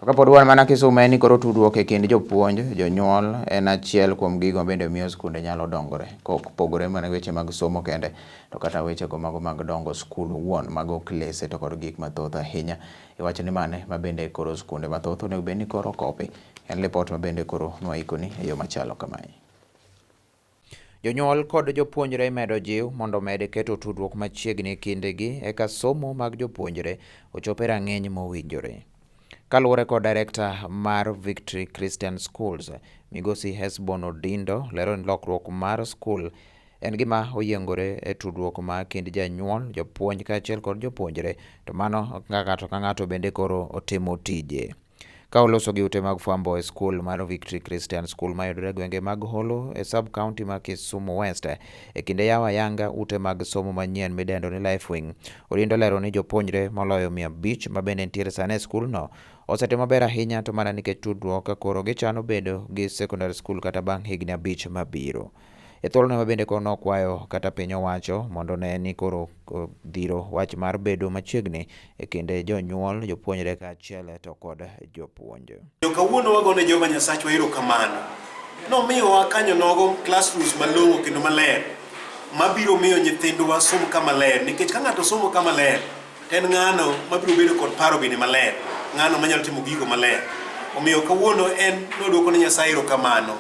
To kapod wan mana Kisumu en ni koro tudruok e kind jopuonj, jonyuol en achiel kuom gigo bende miyo skunde nyalo dongore. Kok pogore mana weche mag somo kende, to kata weche go mago mag dongo skul owuon, mago klese to kod gik mathoth ahinya. Iwacho ni mane ma bende koro skunde mathoth onego bed ni koro kopi. En lipot ma bende koro nwaikoni e yo machalo kamae. Jonyuol kod jopuonjre imedo jiw mondo omed keto tudruok machiegni e kindgi eka somo mag jopuonjre ochop e rang'iny mowinjore. Kaluwore kod director mar Victory Christian Schools, Migosi Hesbon Odindo, lero ni lokruok mar skul en gima oyiengore e tudruok ma kind janyuol, jopuonj kaachiel kod jopuonjre, to mano ka ng'ato ka ng'ato bende koro otimo tije. Ka oloso gi ute mag fwambo e skul mar Victory Christian School mayudore e gwenge mag Holo e sub county ma Kisumu West e kinde yawo ayanga ute mag somo manyien midendo ni Life Wing. Odindo lero ni jopuonjre moloyo 500 ma bende nitiere sani e skulno osetimo maber ahinya to mana nikech tudruok koro gichano bedo gi secondary school kata bang' higni 5 mabiro. E thuolono ma bende koro nokwayo kata piny owacho mondo ne ni koro dhiro wach mar bedo machiegni e kind jonyuol, jopuonjre kaachiel to kod jopuonj. Kawuono wagone Jehova Nyasachwa erokamano. Nomiyowa kanyo nogo classrooms malong'o kendo maler mabiro miyo nyithindwa som kama ler, nikech ka ng'ato somo kama ler to en ng'ano mabiro bedo kod paro bende maler, ng'ano manyalo timo gigo maler. Omiyo kawuono en nwadwoko ne Nyasaye erokamano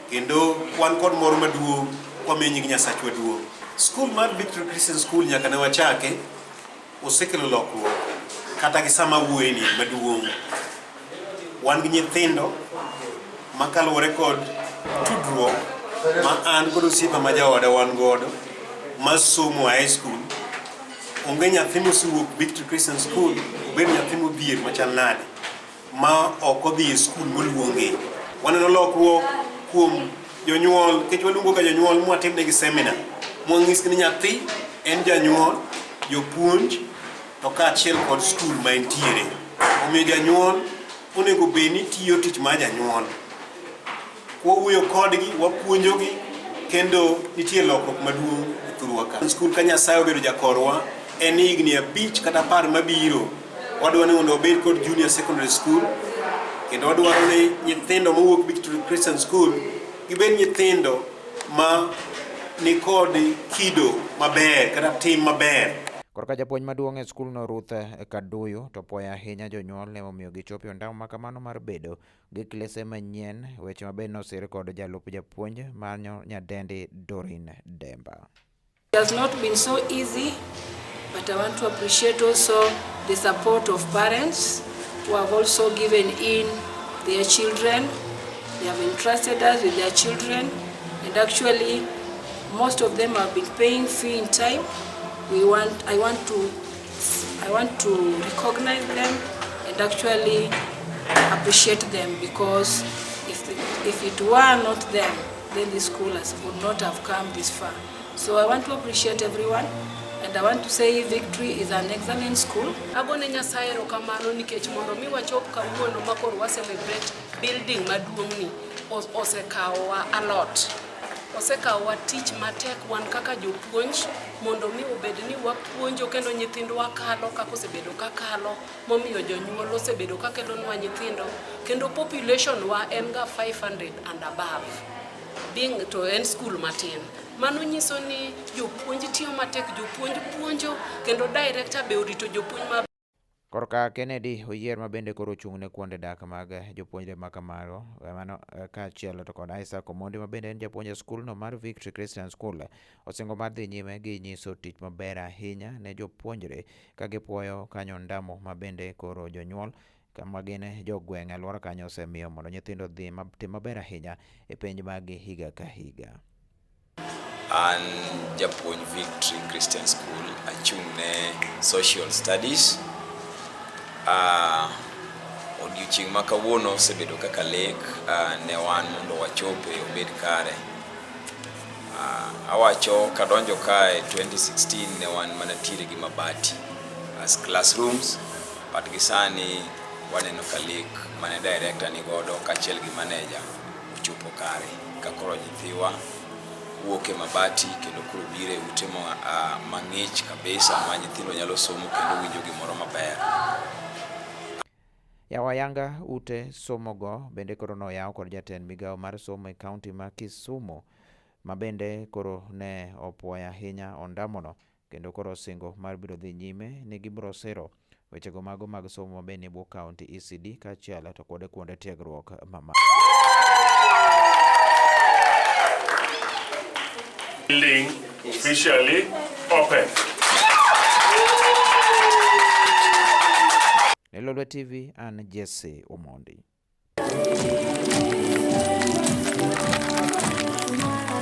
kendo wan kod mor maduong' kwamiyo nying Nyasachwa duong'. Skul mar Victory Christian School nyaka ne wachake osekelo lokruok kata gi sama awuoyeni maduong'. Wan gi nyithindo ma kaluwore kod tudruok ma an kod osiepa ma jaoda wan godo ma somo high school, onge nyathi mosewuok Victory Christian School obed nyathi modhier machal nade ma ok odhi e skul moluonge. Waneno lokruok kuom jonyuol, nikech waluongo ga jonyuol mwatimnegi seminar, mwanyisgi ni nyathi en janyuol, jopuonj to kaachiel kod skul ma entiere. Omiyo janyuol onego bed ni tiyo tich mar janyuol. Wawuoyo kodgi, wapuonjogi, kendo nitie lokruok maduong' e thurwa ka. Skul ka Nyasaye obedo jakorwa, en ni higni 5 kata 10 mabiro, wadwa ni mondo wabed kod junior secondary school, kendo wadwaro ni nyithindo mowuok Victory Christian School gibed nyithindo ma nikod kido maber kata tim maber. Korka japuonj maduong' e skulno Ruth Kaduyu to puoyo ahinya jonyuol ne omiyo gichopo e ondamo ma kamano mar bedo gi klese manyien, weche maber nosir kod jalup japuonj manyo nyadendi Doreen Demba. It has not been so easy, but I want to appreciate also the support of parents who have also given in their children. They have entrusted us with their children, and actually most of them have been paying fee in time. I want to recognize them and actually appreciate them, because if it were not them, then the school would not have come this far. So I want to appreciate everyone, and I want to say Victory is an excellent school. Agone Nyasaye erokamano nikech mondo mi wachop kawuono ma koro wa celebrate building maduong' ni osekawowa a lot. Osekawowa tich matek wan kaka jopuonj mondo mi obed ni wapuonjo kendo nyithindwa kalo kaka osebedo ka kalo, momiyo jonyuol osebedo ka kelonwa nyithindo, kendo population wa en ga 500 and above. Being to en school matin. Mano nyiso ni jopuonj tiyo matek, jopuonj puonjo, kendo director be orito jopuonj ma Korka Kennedy Oyier ma bende koro ochung' ne kuonde dak mag jopuonjre ma kamago, mano kaachiel to kod Isaac Omondi ma bende en japuonj e skulno mar Victory Christian School, osingo mar dhi nyime gi nyiso tich maber ahinya ne jopuonjre ka gipuoyo kanyo ndamo ma bende koro jonyuol kama gin jogweng' alwora kanyo osemiyo mondo nyithindo odhi tim maber ahinya e penj mag higa ka higa. An japuonj Victory Christian School, achung' ne Social Studies. Odiochieng' ma kawuono osebedo kaka lek ne wan mondo wachope obed kare. Awacho kadonjo kae 2016 ne wan mana tiere gi mabati as classrooms, but gi sani waneno ka lek mane director ni godo kaachiel gi manager ochopo kare, ka koro nyithiwa wuok e mabati kendo koro biro e ute mang'ich kabisa ma nyithindo nyalo somo kendo winjo gimoro maber. Yawo ayanga ute somogo bende koro noyaw kod jatend migawo mar somo e kaunti ma Kisumu ma bende koro ne opuoyo ahinya ondamono kendo koro osingo mar biro dhi nyime ni gibiro siro wechego mago mag somo ma bende nie bwo kaunti ECD kaachiel to kod kuonde tiegruok mamalo. Building officially open. Ne Lolwe TV, an Jesse Omondi.